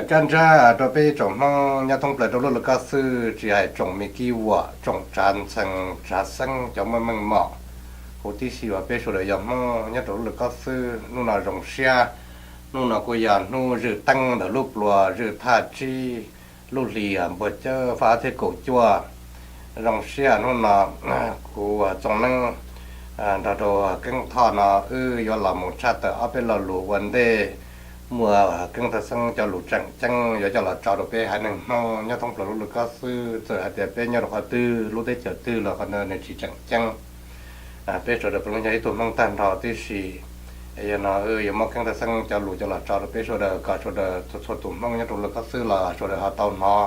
Kab ntsab rau peb tsoom Hmoob nyob thoob plaws rau lub laj kab xwb, tsis hais tsoom me kib vuam, tsoom tsav ntxhee tsav xeeb, cov muaj meej mom huv tib si uas peb sawv daws yog Hmoob nyob rau lub laj kab xwb. Hnub no zoo siab, hnub no kuj yog hnub zwj teeb ntawm lub pluas zwj thaj tsib lub hlis npuag cawv faj thiab kaum cuaj. Zoo siab hnub no kuv Txooj Neeb nrog rau Keeb Thoj no wb yuav los mus tshaj tawm ob peb lo lus ua ntej. Muaj Keeb Thawj Xeeb cov lus tseem ceeb yuav coj los tso rau peb haiv neeg Hmoob nyob thoob plaws lub laj kab xwb. Txawm hais tias peb nyob rau qhov twg lub teb chaws twg los qhov ntawd nws tsis tseem ceeb. Peb sawv daws puav leej yog ib tug Hmoob tag nrho tib si. Yog no wb yuav muab Keeb Thawj Xeeb cov lus coj los tso rau peb sawv daws kom sawv daws txhua txhua tus Hmoob nyob rau laj kab xwb los sawv daws ho tau hnov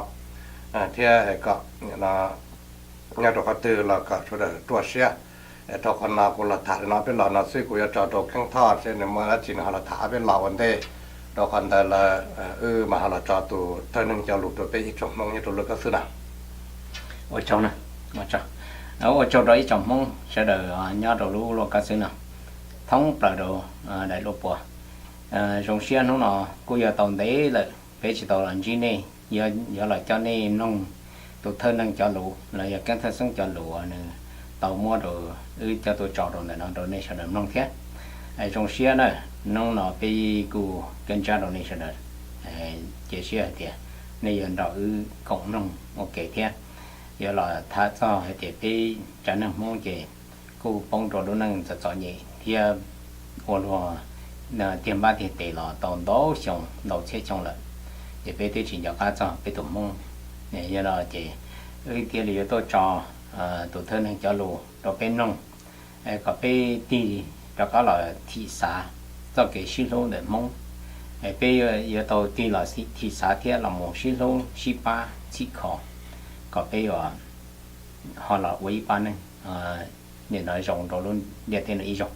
thiab kom nyob rau qhov twg los kom sawv daws ruaj siab. Rau qhov no kuv los tham li no peb los no xwb, kuv yuav tso rau Keeb Thoj seb nws muaj dab tsi nws ho los tham ob peb lo ua ntej. Rau qhov ntawd lawm wb mam ho los tso tus thawj neeg cov lus rau peb ib tsoom Hmoob nyob rau laj kab xwb na. Ua tsaug, ua tsaug rau ib tsoom Hmoob sawv daws nyob rau lub laj kab xwb no, thoob plaws rau daim lub puas. Zoo siab hnub no kuj yog tau ntev lawm peb tsis tau los ntsib nej, yuav los coj nej mloog tus thawj neeg cov lus los yog Keeb Thawj Xeeb cov lus uas nws tau muab rau wb coj tuaj tso rau ntawm no rau nej sawv daws mloog thiab. Zoo siab na, hnub no peb kuj kab ntsab rau nej sawv daws, cia siab hais tias nej yuav nrog wb koom mloog ua ke thiab. Yuav los tham txog hais tias peb tsav neeg Hmoob ces kuj poob rau lub neej txom txom nyem thiab ua luag tiag npab tiag tes los tau ntau xyoo ntau txhiab xyoo lawm, ces peb twb tsis nco qab txog peb tus Hmoob. Yog no ces wb thiaj li yuav tuaj tso tus thawj neeg cov lus rau peb mloog, kom peb tig rov qab los thim xav txoj kev sib hlub ntawm Hmoob. Peb yuav tau tig los thim xav thiab los mus sib hlub sib pab txhim kho kom peb yuav ho los ua ib pab neeg nim no zoo rau lub ntiaj teb no ib zaug.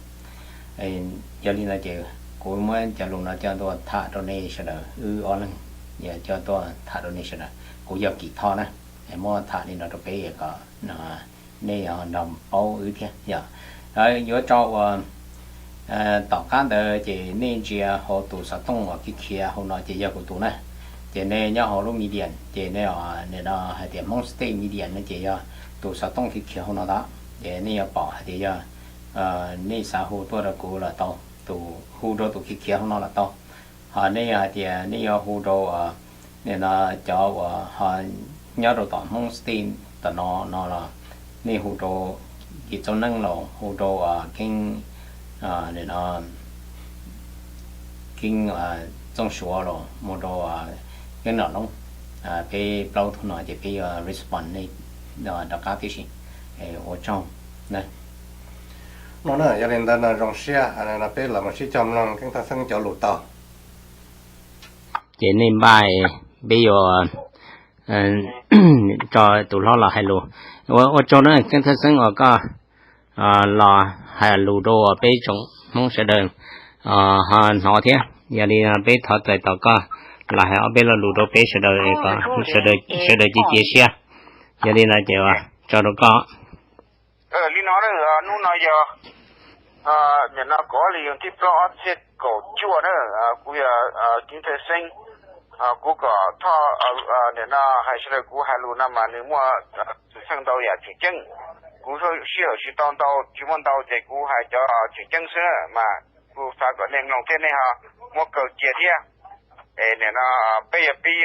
Yog li no ces kuv muab cov lus no coj tuaj tham rau nej sawv daws, wb ob leeg coj tuaj tham rau nej sawv daws. Kuv yog Kim Thoj na, muab tham li no rau peb kom nej nrog paub wb thiab yog. Yuav tso uas tom qab ntawd ces nej ntsia hauv tus xov tooj uas khiav khiav hauv no ces yog kuv tus na. Ces nej nyob hauv lub Medium ces nej nim no hais tias Hmoob State Medium no ces yog tus xov tooj khiav khiav hauv no ntag. Ces nej yuav pom hais tias yog nej xav hu tuaj rau kuv los tau, tus hu rau tus khiav khiav hauv no los tau. Ho nej yog hais tias nej yuav hu rau nim no cov uas ho nyob rau tom Hmoob State tom no no los nej hu rau Kim Txooj Neeb los hu rau Keeb, nim no Keeb Txooj Suav los mus rau Keeb Nom Loob, peb plaub tug no ces peb yuav respond nej rov qab tib si. Ua tsaug na. No na, yog li ntawd no zoo siab no peb los mus sib cog mloog Keeb Thawj Xeeb cov lus tau. Ces nej npaj, peb yuav tso tus hlob los hais lus. Ua tsaug na Keeb Thawj Xeeb uas koj los hais lus rau peb tsoom Hmoob sawv daws ho hnov thiab. Yog li peb thov txais tos koj los hais ob peb lo lus rau peb sawv daws kom sawv daws cia cia siab. Yog li no ces tso rau koj. Li no, hnub no yog nim no kaum ob hlis ntuj thib plaub ob txhiab kaum cuaj na, kuv yog Keeb Thawj Xeeb. Kuv kom Thoj nim no hais sawv daws kuv hais lus no mas nws muaj xwm txheej ntau yam tseem ceeb. Kuv sij hawm tsis tau ntau, tsis muaj ntau ces kuv hais cov tseem ceeb xwb mas kuv xav kom nej mloog thiab nej ho muab kaw cia thiab. Es nim no peb yog pib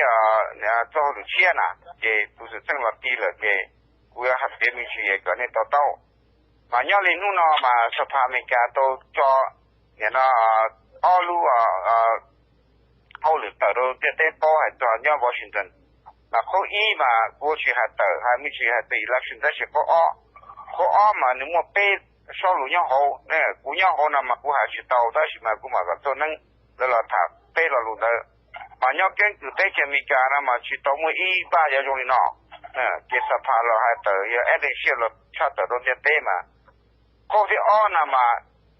txoj hauj lwm tshiab na, ces tus xwm txheej los ti lawm ces kuv yuav hais piav me ntsis kom nej to taub. Mas nyob li hnub no mas Xas Phas Amelikas tau tso nim no ob lub hauj lwm tawm rau ntiaj teb paub hais txog nyob Washington. Mas qhov ib mas kuv tsis hais tawm hais me ntsis hais tias election tab sis qhov ob, qhov ob mas nws muaj peb sob lus nyob hauv. Kuv nyob hauv no mas kuv hais tsis tau tab sis mas kuv mam kom Txooj Neeb lawv los tham peb lo lus ntawd. Mas nyob keeb kwm teb chaws Amelikas no mas tsis tau muaj ib npaj yuav zoo li no. Ces Xas Phas los hais tawm yog election los tshaj tawm rau ntiaj teb mas qhov thib ob no mas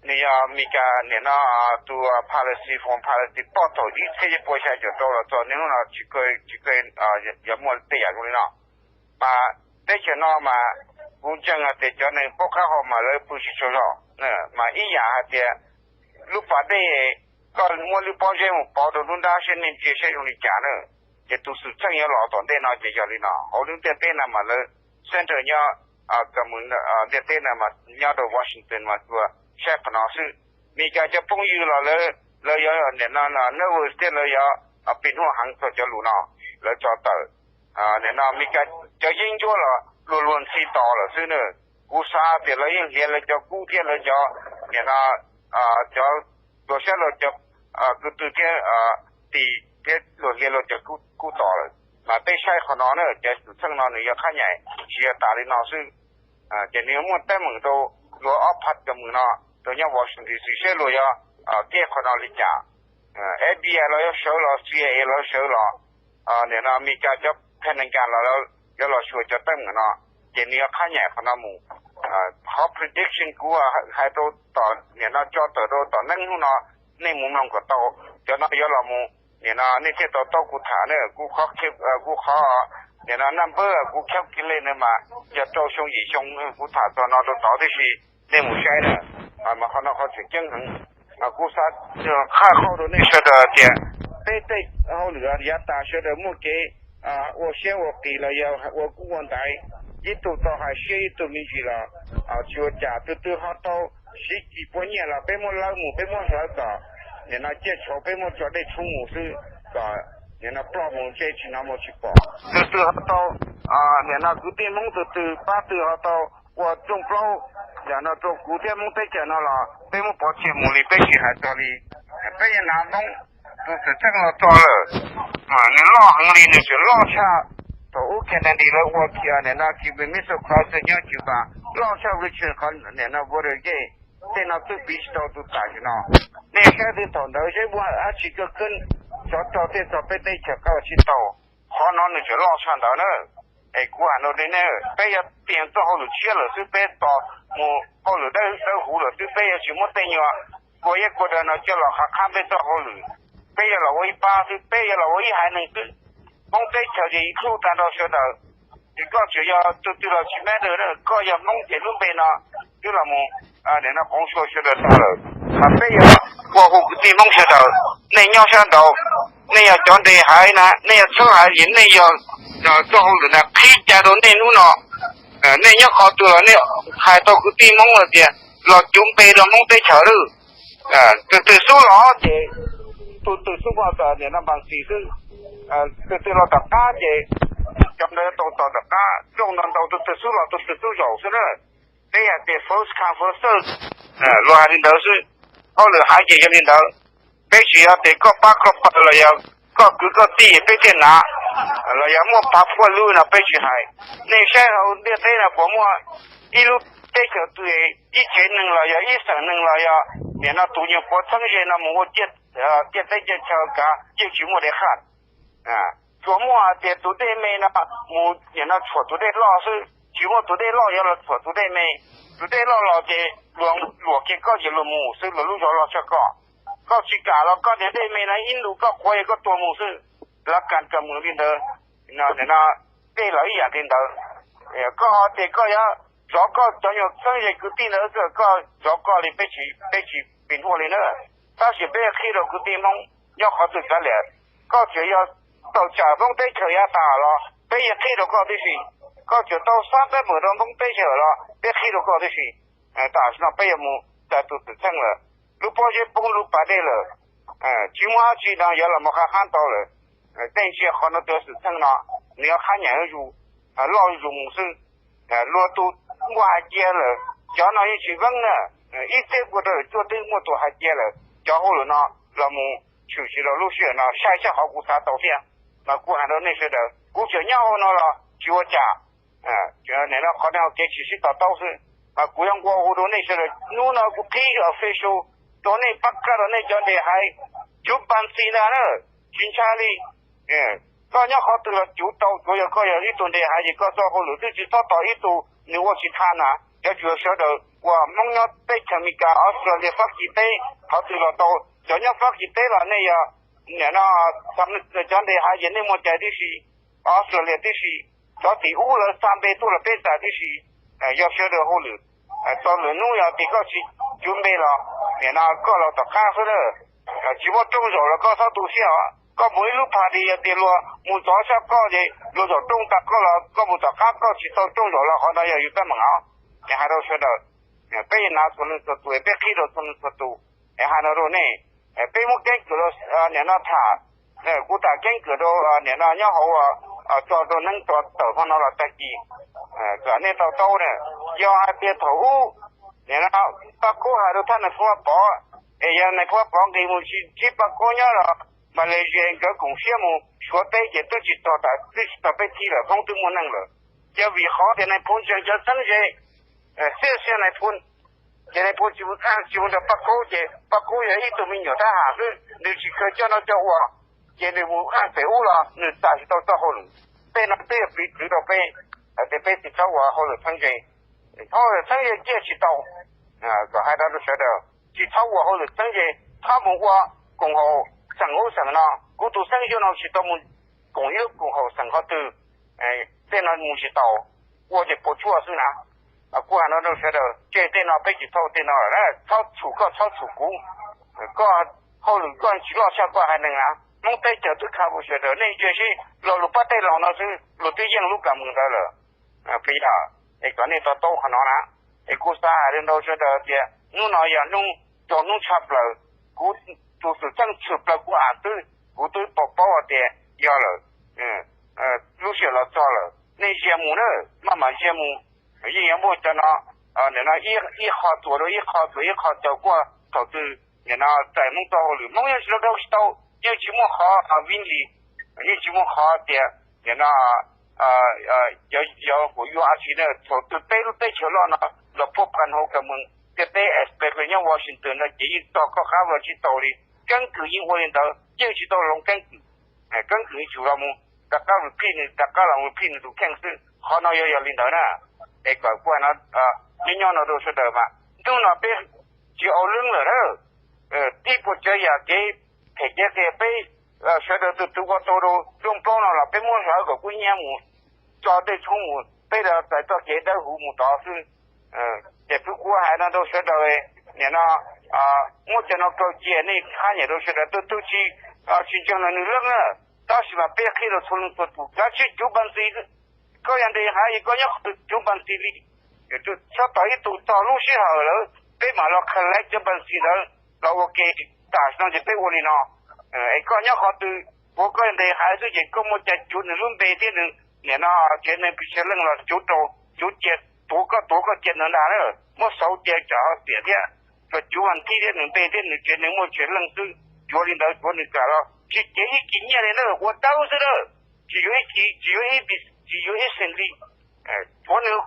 nws yog Amelikas nim no tus policy, foreign policy poj thaum ib txhiab cuaj pua xya caum rau los txog niaj hnub no tsis, tsis yog muaj tej yam zoo li no. Mas teb chaws no mas kuv ntseeg hais tias cov neeg paub qab hau mas lawv pw tsis tsaug zog. Mas ib yam hais tias lub pas dej koj muab lub pob zeb mus pauv rau lub nrab saib nej ntsia saib zoo li cas na. Ces tus xwm txheej yuav los tom ntej no ces yog li no, hauv lub ntiaj teb no mas lawv center nyob, ntiaj teb no mas nyob rau Washington mas tsuas saib qhov no xwb. Meskas cov phooj ywg los lawv, lawv yuav nim no nervous thiab lawv yuav pim nuaj heev txog cov lus no lawv tso tawm. Nim no Meskas cov yeeb ncuab los luag luag ntxhi tos lawm xwb na. Kuv xav tias lawv yeej hliav lawv cov kub thiab lawv cov, nim no cov tuam sab laug cov ko tw thiab tim thiab luag hliav luag cov kub tos lawm. Mas peb saib qhov no na, cov xwm txheej no nws yog qhab nyaim tsis yog tas li no xwb. Ces nws yuav muaj teeb meem rau luag ob phav cov mws no rau nyob Washington D C saib luag yuav tiaj qhov no li cas. F B I los yuav sawv los, C I A los yuav sawv los, nim no Meskas cov Pentagon los yuav los xyuas cov teeb meem no. Ces nws yuav qhab nyaim qhov no mus. Qhov prediction kuv hais rau tom nim no tso tawm rau tom neeb hnub no, nej mus mloog kom tau. Cov no yuav los mus, nim no nej thiaj tau taub kuv tham na. Kuv qhov, kuv qhov nim no number kuv calculate na mas yog rau xyoo yim xyoo kuv tham txog no rau tod tib si, nej mus saib na. Mas qhov no qhov tseem ceeb heev. Kuv xav qhaj qhov rau nej sawv daws tias peb tej hauj lwm yav tas sawv daws muaj kev ua siab ua qis los yog ua kub ua ntaiv, ib tug tau hais siab ib tug me ntsis los tsis ua cas. Tus twg ho tau siv kis puas nyiaj los peb muab lawb mus, peb muab hlawv kom nim no ciaj tshauv, peb muab tso dej tshoob mus xwb, kom nim no ploj mus ntsej tsis hnov muag tsis pom. Tus twg ho tau, nim no kwv tij Hmoob tus twg pab twg ho tau ua rooj plaub yam no rau kuv thiab Hmoob teb chaws no los peb muab pov tseg mus li peb tsis hais txog li. Peb yuav hnav Hmoob tus xwm txheej los txog lawm, nws loj heev li, nws tseem loj tshaj thaum ub Kennedy lawv ua kiag nim no Cuban Missile Crisis nyob Cuba, loj tshaj Richmond qhov nim no Watergate. Tej no twb piv tsis tau tus tam sim no. Nej saib twb thaum ntawd seb muaj dab tsi kawg kawg, xyov raug tej txog peb teb chaws qab ua tsis tau. Qhov no nws tseem loj tshaj ntawd na. Es kuv hais rau nej, peb yuav tias txoj hauj lwm tshiab lawm xwb, peb tos mus hauj lwm dawb dawb huv lawm xwb, peb yuav tsis muab tej nyuag kua iab kua daw no coj los qhab qhab peb txoj hauj lwm. Peb yuav los ua ib pab xwb, peb yuav los ua ib haiv neeg xwb. Hmoob teb chaws ces hlub tag nrho sawv daws. Ces koj tseem yog tus twg los tsis matter, koj yog Hmoob ces lub npe no twb los mus nim no qoov xyuas sawv daws tag lawm. Mas peb yuav ua hu kwv tij Hmoob sawv daws, nej nyob sab nraud, nej yog cov nres haiv na, nej yog txheeb haiv, nej yog txoj hauj lwm na, qhib cai rau nej hnub no. Nej nyob qhov twg los nej hais tau kwv tij Hmoob los tias los cuv npe rau Hmoob teb chaws lawm. Tus twg xub los ces tus twg xub muaj nim no npas xis xwb. Tus twg los tom qab ces cov ntawd tau tos tom qab, rooj no ntau tus twg xub los tus twg xub zaum xwb na. Peb hais tias first come first serve, luag hais li ntawd xwb. Hauj lwm haiv ces yog li ntawd. Peb tsis yog tias koj pab koj pawg los yog koj kwv koj tij peb thiaj hnav, los yog muaj phav phuaj lub no peb tsis hais. Nej saib hauv ntiaj teb no puas muaj ib lub teb chaws twg, ib tsev neeg los yog ib xeem neeg los yog nim no tus nyuag puav txheeb ze no mus ua ciaj teb ciaj chaw kav yeej tsis muaj dej qhaj. Tsuas muaj hais tias tus dej me no mus nim no tshuam tus dej loj xwb, tsis muaj tus dej loj yuav los tshuam tus dej me. Tus dej loj los ces luag luam kiag koj ces luag mus xwb, luag lub zog loj tshaj koj. Koj tsis kam los koj niag dej me no ib ntus koj qhuav es koj tuag mus xwb. Lawv kam kawm mus li ntawd, no tej los ib yam li ntawd. Koj ho tias koj yuav zov koj cov nyuag txheeb ze kwv tij ntawd, koj zov koj li, peb tsis pim huaj li na. Tab sis peb yuav qhib rau kwv tij Hmoob nyob qhov twg kav liam. Koj tseem yog tawm tsam Hmoob teb chaws yav tas los peb yeej qhib rau koj tib si. Koj tseem tau xab peb pem rau Hmoob teb chaws los peb qhib rau koj tib si. Tam sim no peb yuav mus txais tus xwm txheej lawm. Lub pob zeb poob lub pas dej lawm, tsis muaj dab tsi no yuav los mus qab qab tau lawm. Tej ntsia qhov no tus xwm txheej no nws yuav qhab nyaim zus, loj zus mus xwb. Luag tus muaj hais tias lawm, cov no yeej tsis veeb na. Ib txhiab pua rau cuaj twb muaj tus hais tias lawm, cov hauj lwm no los mus tshwm sim rau lub sij hawm no sai tshaj qhov kuv xav tau thiab. Mas kuv hais rau nej sawv daws, kuv tseem nyob hauv no los tsis ua cas. Nim no qhov no kev tsis sib to taub xwb. Mas kuv yuav nqua hu rau nej sawv daws, hnub no kuv qhib official rau nej pab kaj rau nej cov nres haiv, cuv pas ntxi ntag na, tsis ntshai li. Koj nyob qhov twg los cuv tau, tsuav yog koj yog ib tug nres haiv ces koj txoj hauj lwm twb tsis txhob tos ib tug nws ua tsis tha na. Cov tsuas sawv daws uas Hmoob nyob teb chaws Amelikas, Australia, Fab Kis teb, qhov twg los tau. Cov nyob Fab Kis teb los nej yog nim no cov nres haiv ces nej muaj cai tib si, Australia tib si, cov tim ub lawv xa npe tuaj los peb txais tib si. Yog sawv daws hauj lwm, txog lwm hnub yog tias koj tsis cuv npe los nim no koj los tom qab xwb na. Tsis muaj rooj zaum los koj txhob tu siab os. Koj mus ib lub party yog tias luag mus txog sab koj ces luag zaum rooj tas koj los koj mus tom qab koj tsis tau rooj zaum los qhov no yog yus teeb meem os. Es hais rau sawv daws, peb yuav hnav txhua leej txhua tus, peb qhib rau txhua leej txhua tus. Es hais no rau nej, peb muab keeb kwm rau, nim no tham, kuv tham keeb kwm rau nim no nyob hauv tso rau neeb tso tawm hmo no los tag kis kom nej tau taub na. Yog hais tias thaum ub nim no Paj Kub hais rau thaj nais phoo Vaj Pov, es yog nais phoo Vaj Pov nqis mus ntsib Paj Kub nyob los Malaysia nkawd koom siab mus Suav teb ces twb tsis tog tas twb tsis tog peb thib lawm, Hmoob twb muaj neej lawm. Ces vim qhov tias nais phoo ntseeg cov txheeb ze xiab xiab nais phoo, ces nais phoo tsis mus tsis mus nrog Paj Kub ces Paj Kub yog ib tug me nyuam thab ham xwb, nws tsis khaws coj noj coj ua, ces nws mus pem ub los nws txais tsis tau txoj hauj lwm. Tej no twb yog piv txwv rau peb hais tias peb tsis txhob ua hauj lwm txheeb ze. Hauj lwm txheeb ze ciaj tsis tau. Kom hais rau sawv daws tsis txhob ua hauj lwm txheeb ze, txhob mus ua koom haum xeem ub xeem no. Kuv tus xeeb Yuv no tsis tau mus koom ib lub koom haum xeem qhov twg, tej no mus tsis tau, ua ces puas tsuaj xwb na. Kuv hais no rau sawv daws, tseg tej no peb tsis txhob tej no lawm, txhob txhum koj txhob txhum kuv. Koj hauj lwm koj tsis loj tshaj koj haiv neeg na. Hmoob teb chaws twb khav ua sawv daws, nej ntsia seb lo lus pab tej laus no xwb luag twb yeej lub kam mus ntawd lawm. Peb yog, es kom nej to taub qhov no na. Es kuv xav hais rau sawv daws tias hnub no yog hnub tsaus hnub tshaj plaws, kuv tus xwm txheej tshwm plaws kuv am twb, kuv twb pom paub hais tias yog lawm, lub sij hawm los txog lawm, nej ntsia mus na, maj mam ntsia mus. Yeej yuav muaj cov no, nim no ib qho txuas rau ib qho, txuas ib qho caum kuaj thaum twg nim no txais Hmoob txoj hauj lwm, Hmoob yeej tsis tau, yeej tsis tau, yeej tsis muaj qhov vib lis, yeej tsis muaj qhov tias nim no yog kuv yuav ab tsi na, thaum twg peb lub teb chaws loj no los puab pha hauv ka mees thiab peb especially nyob Washington no ces yeej tog koj qab los tsis tau li. Keeb kwm yeej ua li ntawd, yeej tsis tau hloov keeb kwm. Keeb kwm yeej tsum los mus rov qab repeat nws, rov qab los repeat nws tus kheej xwb. Qhov no yog yog li ntawd na. Es kom kuv hais no, nyob nyob no rau sawv daws mas ntuj no peb tsis au leeb lawm na. Tib puas tsav yam kev phem kev qias peb sawv daws tus twg ua tau rau rooj plaub no los peb muab hlawv kom kub hnyiab mus, tso tej tshoob mus, peb txais txoj kev dawb huv mus tod xwb. Ces kuv kuv hais no rau sawv daws, nim no muab cov no kaw cia, nej hab nyam rau sawv daws, tus twg tsis, tsis ntseeg los nws leej na. Tab sis mas peb qhib rau txhua leej txhua tus, kav tsij cuv npas ntxis. Koj yog ntes haiv es koj nyob qhov twg cuv npas ntxis li. Txhob tos ib tug txog lub sij hawm lawm peb mam los collect cov npas ntxis ntawd los ua ke. Tam sim no ces peb ua li no, es koj nyob qhov twg, puav koj yog ntes haiv xwb ces koj muaj cai cuv nws lub npe thiab nws, nim no tsev neeg pes tsawg leej los cuv rau, cuv cia, tuav koj tuav koj cia ntawd ntag na. Muab xauv cia tsam ho xiam thiab. Tsuas cuv vas thib thiab nws npe thiab nws tsev neeg muaj tsawg leej xwb. Cuav li ntawd cuav nws kam los tsis cev ib kis nyiaj li na, ua dawb xwb na. Tsis yuav ib kis, tsis yuav ib, tsis yuav ib xees li. Cuav nws,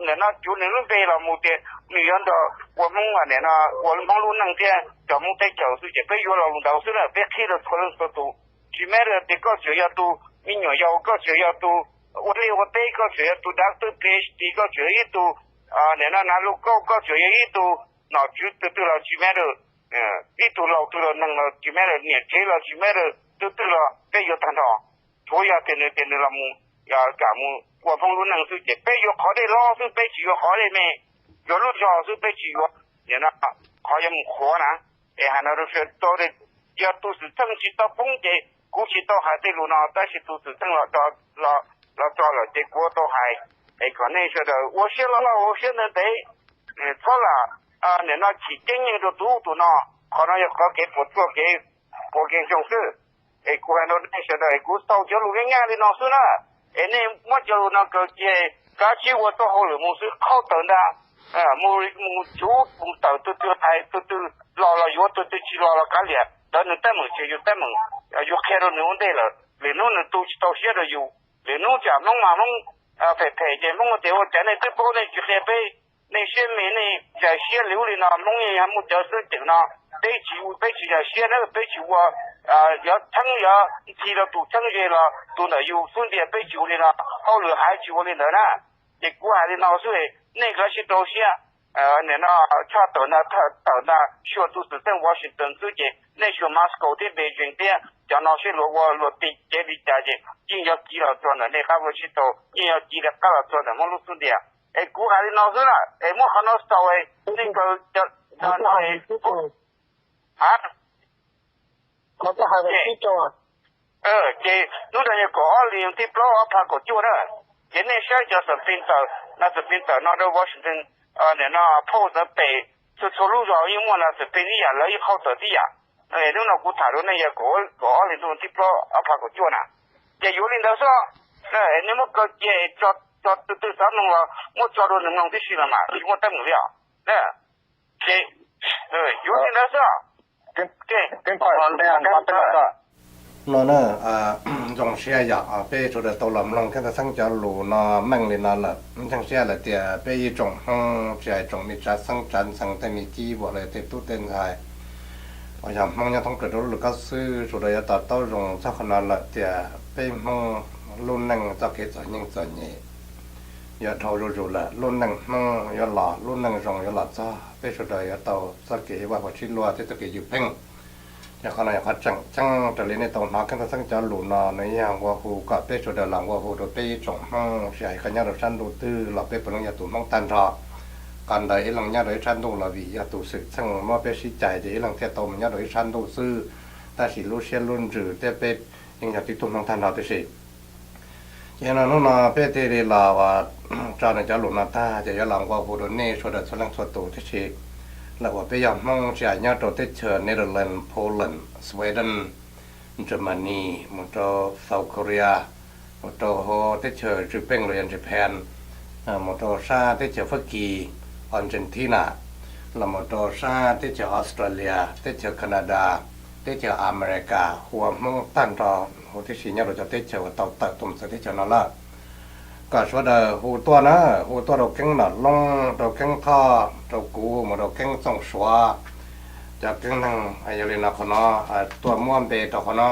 nim no cuav nws lub npe los mus tias nws yuav nrog ua Hmoob, nim no ua Hmoob lub neej thiab cov Hmoob teb chaws xwb ces peb yuav lo lus ntawd xwb na, peb qhib rau txhua leej txhua tus. Tsis matter tias koj tseem yog tus me nyuam yaus, koj tseem yog tus ua liaj ua teb, koj tseem yog tus doctor, PhD, koj tseem yog ib tug, nim no nav lub kauj, koj tseem yog ib tug nom tswv twg twg los tsis matter, ib tug laus twg los neeg los tsis matter, niam tsev los tsis matter, twg twg los peb yuav tag nrho. Tsuav yog tias nws tias nws los mus, kam mus ua Hmoob lub neej xwb ces peb yuav qhov dej loj xwb, peb tsis yuav qhov dej me. Yuav lub zog xwb, peb tsis yuav, nim no qhov yuav mus qhuav na. Es hais no rau sawv daws, yog tus xwm txheej tsis tau poob ces kuv tsis tau hais tej lus no, tab sis tus xwm txheej los txog lawm ces kuv tau hais. Es kom nej sawv daws ua siab loj loj, ua siab ntev ntev, txhob lam, nim no chim ceeb nyeej rau tus ub tus no. Qhov no yog qhov kev puas tsuaj, kev puas kev xyoo xwb. Es kuv hais rau nej sawv daws, kuv tau cov lus nyaj nyaj li no xwb na. Es nej muab cov lus no kaw cia, kav tsij ua txoj hauj lwm mus xwb, qhau tawm ntag, mus cuv mus tawm, tus twg hais tus twg los los yuav, tus twg tsis los los kav liam, ntawd nws teeb meem tsis yog yus teeb meem, yus qhia rau nws ua ntej lawm. Lwm hnub nws tu tsis tau siab rau yus, lwm hnub tsam Hmoob mas Hmoob phem phem ces Hmoob tias ua cas nej twb paub nej tsis qhia peb, nej siab me nej zais siab li ub li no. Hmoob yeej yog muaj cov xeeb ceem no, peb tsis, peb tsis zais siab na, peb tsis ua, yog txheeb yog ntxhi rau tus txheeb ze los tus ntawm yus xub ntiag, peb tsis ua li no, hauj lwm haiv tsis ua li ntawd na. Ces kuv hais li no xwb, nej kav tsij rau siab. Nim no tshaj tawm ntag, tawm ntag, xyuas tus xwm txheej Washington xwb ces nej xyuas Moscow thiab Beijing thiab cov no seb luag ua luag ti cev li cas ces yeej yuav kiv los txog ntawm nej qab ua sib tau, yeej yuav kiv rov qab los txog ntawm Hmoob lub xub ntiag. Es kuv hais li no xwb na, es muab qhov no xaus, nej kaw no, ha, Ces hnub no yog kaum ob hli thib plaub ob phav kaum cuaj na, ces nej saib cov xam pis tawm no, xam pis tawm no rau Washington, nim no Post ntawd pem, txhua txhua lub zos yeej muaj no, xam pis ib yam, lawv yeej qhau tawm tib yam. Hnub no kuv tham rau nej yog kaum ob hli ntuj thib plaub ob phav kaum cuaj na, ces yuav li ntawd xwb. Nej muab kaw cia, tso, tus twg xav mloog los muab tso rau nws mloog tib si los mas tsis muaj teeb meem li os. Ces yuav li ntawd xwb. No na, zoo siab yog peb sawv daws tau los mloog Keeb Thaj Xeeb cov lus no meej li no lawm. Ntseeg siab lawm tias peb ib tsoom Hmoob, tsis hais tsoom me tsav xeeb tsav ntxhee, tej me cib vuam los yog tej tub tej ntxhais uas yog Hmoob nyob thoob plaws rau lub lwm kab xwb, sawv daws yuav to taub zoo txog qhov no lawm tias peb Hmoob lub neej txoj kev txom nyem txom nyem yuav dhau zuj zus lawm, lub neej Hmoob yuav los, lub neej zoo yuav los txog, peb sawv daws yuav tau txoj kev vaj huam sib luag thiab txoj kev ywj pheej. Ces qhov no yog qhov tseem ceeb raws li nej tau hnov Keeb Thaj Xeeb cov lus no, nws yog nqua hu kom peb sawv daws los nqua hu rau peb ib tsoom Hmoob, tsis hais koj nyob rau sab ntuj twg los peb puav leej yog tus Hmoob tag nrho. Qhov ntawd ib leeg nyob rau ib sab ntuj los vim yog tus xwm txheej muab peb sib cais ces ib leeg thiaj tau mus nyob rau ib sab ntuj xwb, tab sis lub siab lub ntsws thiab peb yeej yog tib tug Hmoob tag nrho tib si. Ces no hnub no peb thiaj li los tso nws cov lus no tag ces yuav los nqua hu rau nej sawv daws txhua leej txhua tus tib si, lawv uas peb yog Hmoob tsis hais nyob rau teb chaws Netherlands, Poland, Sweden, Germany, mus rau South Korea, mus rau hauv teb chaws Japan los yog Japan, mus rau sab teb chaws Fab Kis, Argentina, los mus rau sab teb chaws Australia, teb chaws Canada, teb chaws America, hu ua Hmoob tag nrho huv tib si nyob rau cov teb chaws uas tau tawm tuaj mus txawv teb chaws no lawm, kom sawv daws hu tuaj na, hu tuaj rau Keeb Nom Loob, rau Keeb Thoj, rau kuv, mus rau Keeb Txooj Suav, cov Keeb neeg. Yog li no qhov no tuaj muab npe rau qhov no,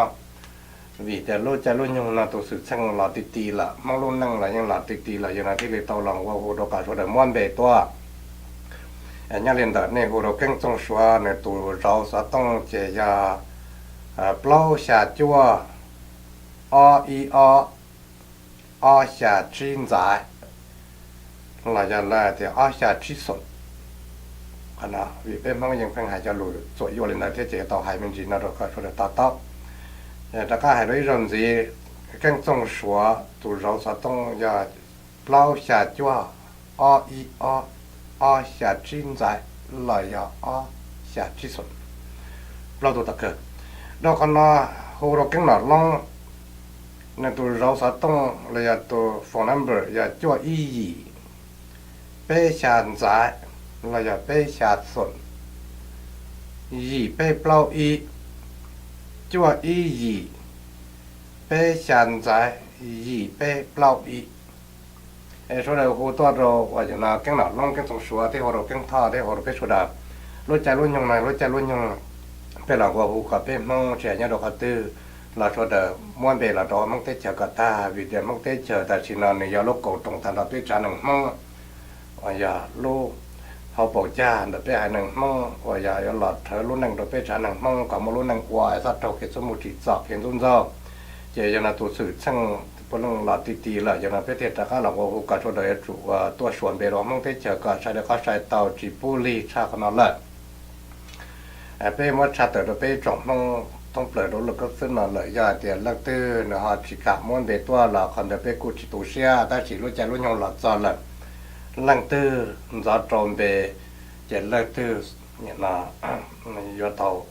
vim tias lub caij lub nyoog no tus xwm txheej los ti ti lawm, Hmoob lub neej los yeej los ti ti lawm, yog no thiaj li tau los nqua hu rau kom sawv daws muab npe tuaj. Nyob li ntawm nej hu rau Keeb Txooj Suav, nws tus zauv xov tooj ces yog plaub xya cuaj ob ib ob ob xya tsib ntxaiv, los yog lawv hais tias ob xya tsib xoom. Qhov no vim peb Hmoob yeej pheej hais cov lus txuam yuav li ntawd thiab ces tau hais me ntsis no rau kom sawv daws to taub. Rov qab hais rau ib zaug ntxiv, Keeb Txooj Suav tus zauv xov tooj yog plaub xya cuaj ob ib ob ob xya tsib ntxaiv los yog ob xya tsib xoom. Plaub tug tom kawg. Rau qhov no hu rau Keeb Nom Loob, nws tus zauv xov tooj los yog tus phone number yog cuaj ib yim peb xya ntxaiv los yog peb xya xoom yim peb plaub ib, cuaj ib yim peb xya ntxaiv yim peb plaub ib. Es sawv daws hu tuaj rau uas yog no Keeb Nom Loob, Keeb Txooj Suav, thiab hu rau Keeb Thoj, thiab hu rau peb sawv daws. Lub caij lub nyoog no lub caij lub nyoog peb los nqua hu kom peb Hmoob tsis hais nyob rau qhov twg los sawv daws muab npe los rau Hmoob teb chaws kom tag, vim tias Hmoob teb chaws tam sim no nws yog lub kaum roos tag nrho peb tsav neeg Hmoob, uas yog lub hauv paus cag ntawm peb haiv neeg Hmoob uas yog yuav los rhawv lub neej rau peb tsav neeg Hmoob kom muaj lub neej ua, txhob raug kev txuj mus tsim txom kev ntxub ntxaug. Ces yog no tus xwm txheej puav leej los ti ti lawm, yog no peb thiaj rov qab los nqua hu kom sawv daws yuav tsum tuaj suav npe rau Hmoob teb chaws kom sai li qhov sai tau, tsis pub lig tshaj qhov no lawm. Peb muab tshaj tawm rau peb tsoom Hmoob thoob plaws rau lub koob xwb no lawm, yog hais tias leej twg nws ho tsis kam muab npe tuaj los qhov ntawd peb kuj tsis tu siab, tab sis lub caij lub nyoog los txog lawm, leej twg ntxov rau npe ces leej twg yuav tau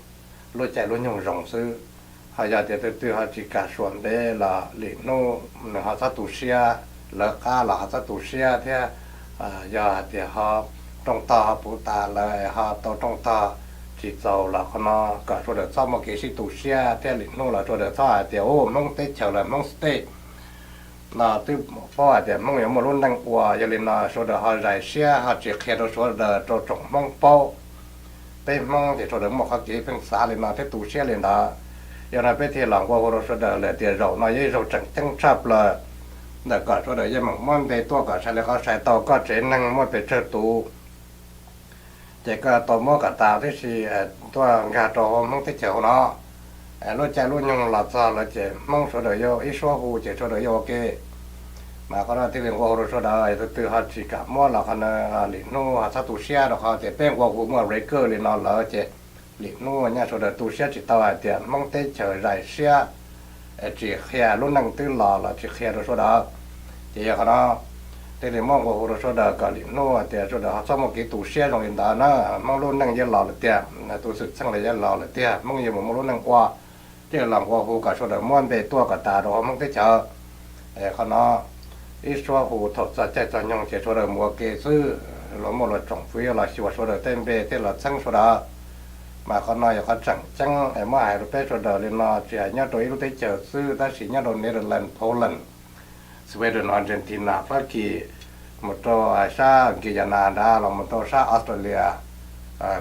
lub caij lub nyoog zoo xwb. Ho yog tias tus twg ho tsis kam suav npe los lwm hnub nws ho txhob tu siab, lawv qab los ho txhob tu siab thiab. Yog hais tias ho rooj tog ho puv tas lawm ho tau rooj tog tsis txaus los qhov no kom sawv daws txhob muaj kev sib tu siab thiab lwm hnub los sawv daws txhob hais tias u Hmoob teb chaws los Hmoob state no twb paub hais tias Hmoob yuav muaj lub neej ua, yog li no sawv daws ho zais siab ho tsis qhia rau sawv daws rau tsoom Hmoob paub. Peb Hmoob ces sawv daws muaj qhov kev pheej xav li no thiab tu siab li ntawd. Yog no peb thiaj los nqua hu rau sawv daws lawm tias zaum no yog ib zaug tseem ceeb tshaj plaws ntawm kom sawv daws yeej meem muab npe tuaj kom sai li qhov sai tau koj tsev neeg muaj pes tsawg tus ces koj tau muab kom tas tib si tuaj nkag rau hauv Hmoob teb chaws hauv no. Lub caij lub nyoog los txog lawm ces Hmoob sawv daws yuav ib suab hu ces sawv daws yuav ua ke. Mas qhov no thiaj li nqua hu rau sawv daws, yog tus twg ho tsis kam muab los qhov no lwm hnub ho txhob tu siab rau qhov tias peb nqua hu muaj record li no lawm ces Lwm hnub nyaj sawv daws tu siab tsis tau hais tias Hmoob teb chaws zais siab, tsis qhia lub neej twb los los tsis qhia rau sawv daws. Ces yog qhov no thiaj li muab nqua hu rau sawv daws kom lwm hnub tias sawv daws ho txhob muaj kev tu siab zoo li ntawd na. Hmoob lub neej yeej los lawm tiag, tus xwm txheej los yeej los lawm tiag, Hmoob yuav mus muaj lub neej ua. Thiaj los nqua hu kom sawv daws muab npe tuaj kom tas rau hauv Hmoob teb chaws. Qhov no ib suab hu thaum txog caij txog nyoog ces sawv daws mus ua ke xwb, luag muaj luag tsoom fwv los xyuas sawv daws tej npe thiaj los txheeb sawv daws. Mas qhov no yog qhov tseem ceeb es muab hais rau peb sawv daws li no, tsis hais nyob rau ib lub teb chaws xwb tab sis nyob rau Netherlands, Poland, Sweden, Argentina, Fab Kis, mus rau sab Guyana nrad los mus rau sab Australia,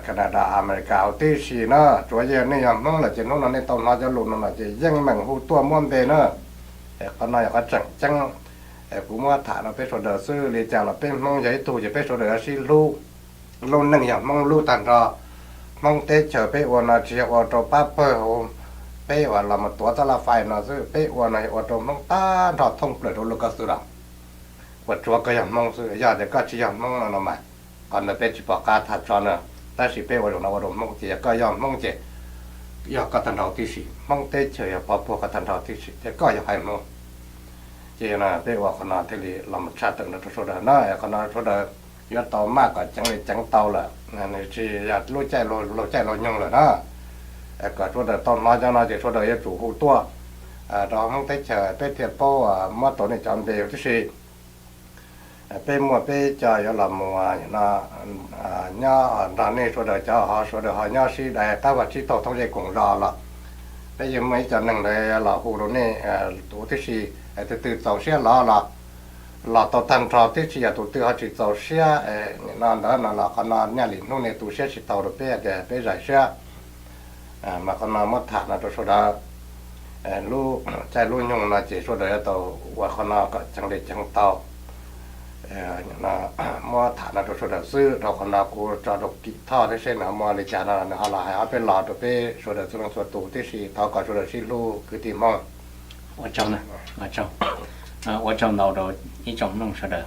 Canada, America huv tib si na, tsuav yog nej yog Hmoob lawm ces hnub no nej tau hnov cov lus no no ces yeej meem hu tuaj muab npe na. Qhov no yog qhov tseem ceeb, kuv muab tham rau peb sawv daws xwb. Li cas los peb Hmoob yog ib tug ces peb sawv daws yuav sib hlub. Lub neej yog Hmoob lub tag nrho. Hmoob teb chaws peb ua no tsis yog ua rau pab pawg hauv peb uas los mus tuav txoj laj fais no xwb, peb ua no yog ua rau Hmoob tag nrho thoob plaws rau lub koj xwb los. Ua tsuav koj yog Hmoob xwb, yog tias koj tsis yog Hmoob no no mas qhov ntawd peb tsis pom qab tham tso na. Tab sis peb ua zaum no ua rau Hmoob ces yog koj yog Hmoob ces yog koj tag nrho tib si, Hmoob teb chaws yog pov puag koj tag nrho tib si thiab koj yog haiv Hmoob. Ces yog no peb ua qhov no thiaj li los mus tshaj tawm no rau sawv daws na, qhov no sawv daws yuav tau maj kom ceev li ceev tau lawm, nws tsis yog lub caij laug caij laug nyoog lawm na. Kom sawv daws tau hnov cov no ces sawv daws yuav tsum hu tuaj rau Hmoob teb chaws peb thiaj paub muab tau nej cov npe huv tib si. Peb muaj peb cov yuav los mus no nyob nrog nej sawv daws cov ho sawv daws ho nyob sib dai qab vaj tsib taug thoob zej koom zos los peb yeej muaj ib co neeg ntawd los hu rau nej huv tib si. Tus twg txaus siab los los los tau tag nrho tib si, yog tus twg ho tsis txaus siab no ntawd no los qhov no nyaj lwm hnub nej tu siab tsis tau rau peb tias peb zais siab. Mas qhov no muab tham no rau sawv daws. Lub caij lub nyoog no ces sawv daws yuav tau ua qhov no kom ceev li ceev tau. Muab tham no rau sawv daws xwb, rau qhov no kuv tso rau Kim Thoj thiab seb nws ho muaj li cas no nws ho los hais ob peb lo rau peb sawv daws txhua leej txhua tus tib si. Thov kom sawv daws sib hlub kwv tij Hmoob. Ua tsaug, ua tsaug ntau rau ib tsoom mloog sawv daws.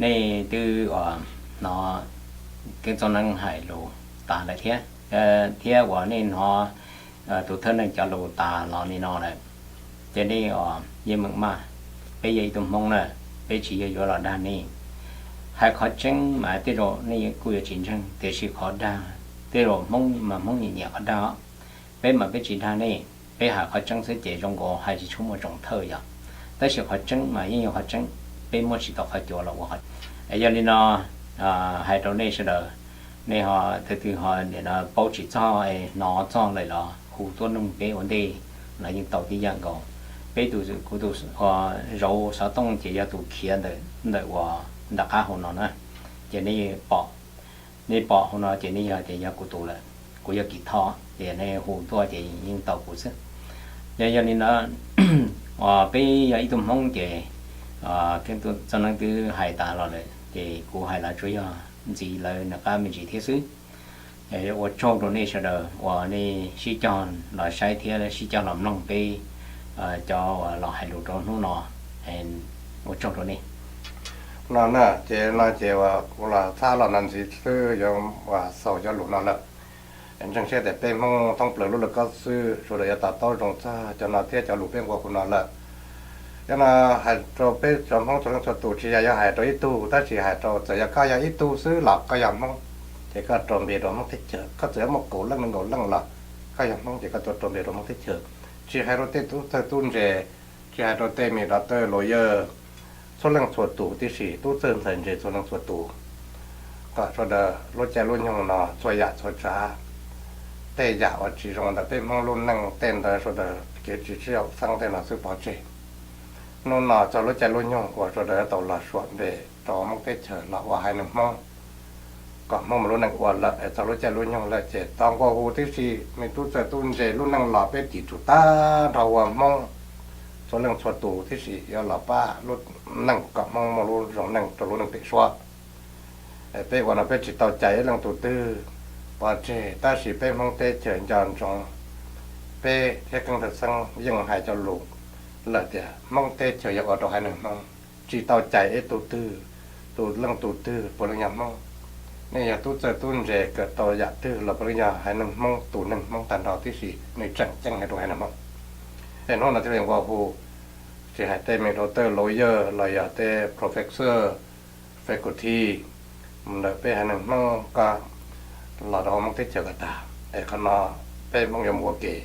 Nej twb hnov Keeb Txooj Neeb hais lus tas lawm thiab, thiab uas nej hnov tus thawj neeg cov lus tas los li no lawm, ces nej yeej meem maj. Peb yog ib tug Hmoob na, peb tsis yog yuav los dag nej. Hais qhov tseeb mas tej zaum nej kuj yuav tsis ntseeg, tiam sis qhov dag, tej zaum Hmoob mas Hmoob nyiam nyiam qhov dag. Peb mas peb tsis dag nej, peb hais qhov tseeb xwb ces zoo nkaus hais tsis tshua muaj tsoos thawj yog, tab sis qhov tseeb mas yeej yog qhov tseeb, peb muab tsis tau qhov cuav los ua qhov. Yog li no, hais rau nej sawv daws, nej ho tus twg ho paub tsis txog, hnov txog lawm los hu tuaj nug peb ua ntej los yeej tau tib yam nkaus. Peb tus, kuv tus zauv xov tooj ces yog tus khiav ntawm uas nram qab hauv no na, ces nej pom, nej pom hauv no ces nej yog tias yog kuv tus lawm, kuv yog Kim Thoj, ces nej hu tuaj ces yeej tau kuv xwb. Yog, yog li no, peb yog ib tug Hmoob ces Keeb Txooj Neeb twb hais tas los lawm ces kuv hais los tsuas yog ntxiv lawv nram qab me ntsis thiab xwb. Ua tsaug rau nej sawv daws uas nej sib cog los saib thiab sib cog los mloog peb cov uas los hais lus rau hnub no. Ua tsaug rau nej. No na, ces no ces uas kuv los txhab los no ntxiv xwb yuav uas xaus cov lus no lawm. Ntseeg siab tias peb Hmoob thoob plaws lub laj kab xwb sawv daws yuav to taub zoo txog cov no thiab cov lus peb nqua hu no lawm. Yog no hais rau peb cov Hmoob txhua leej txhua tus, tsis yog yuav hais rau ib tug, tab sis hais rau txawm yog koj yog ib tug xwb los koj yog Hmoob, ces koj rau npe rau Hmoob teb chaws. Koj txawm yuav muaj kaum leej nees nkaum leej los koj yog Hmoob ces koj tuaj rau npe rau Hmoob teb chaws. Tsis hais rau tej tub txawj tub ntse, tsis hais rau tej me doctor, lawyer, txhua leej txhua tus tib si, tub txawj ntxhais ntse txhua leej txhua tus, kom sawv daws lub caij lub nyoog no txhua yam txhua tsav, tej yam uas tsis zoo ntawm peb Hmoob lub neej tej ntawd sawv daws kev tsis sib haum xeeb tej no xwb pov tseg. Hnub no txog lub caij lub nyoog uas sawv daws yuav tau los suam npe rau Hmoob teb chaws los ua haiv neeg Hmoob, kom Hmoob mus lub neej ua lawm es txog lub caij lub nyoog lawm ces thov nqua hu tib si, me tub txawj tub ntse lub neej los peb tim tsum tag nrho ua Hmoob txhua leej txhua tus tib si yuav los pab lub neej kom Hmoob muaj lub zoo neej rau lub neej pem suab. Peb ua no peb tsis tau cais ib leej tus twg pov tseg, tab sis peb Hmoob teb chaws nco ntsoov, peb thiab Keeb Thawj Xeeb yeej hais cov lus lawm tias Hmoob teb chaws yog ua rau haiv neeg Hmoob, tsis tau cais ib tug twg, tus leej tus twg puav leej yog Hmoob. Nej yog tub txawj tub ntse kawm tau yam twg los puav leej yog haiv neeg Hmoob, tus neeg Hmoob tag nrho tib si, nej tseem ceeb hais rau haiv neeg Hmoob. Es hnub no thiaj li nqua hu, tsis hais tej me doctor, lawyer los yog tej professor, faculty, mus ntawm peb haiv neeg Hmoob ko los rau hauv Hmoob teb chaws ko tag. Es qhov no peb Hmoob yuav mus ua ke,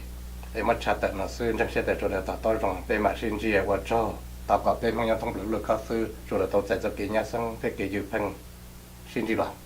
es muab tshaj tawm no xwb, ntseeg siab tias sawv daws to taub zoo, peb mam sib ntsib, ua tsaug. Thov kom peb Hmoob nyob thoob plaws lub laj kab xwb, sawv daws tau txais txoj kev nyab xeeb thiab kev ywj pheej. Sib ntsib los.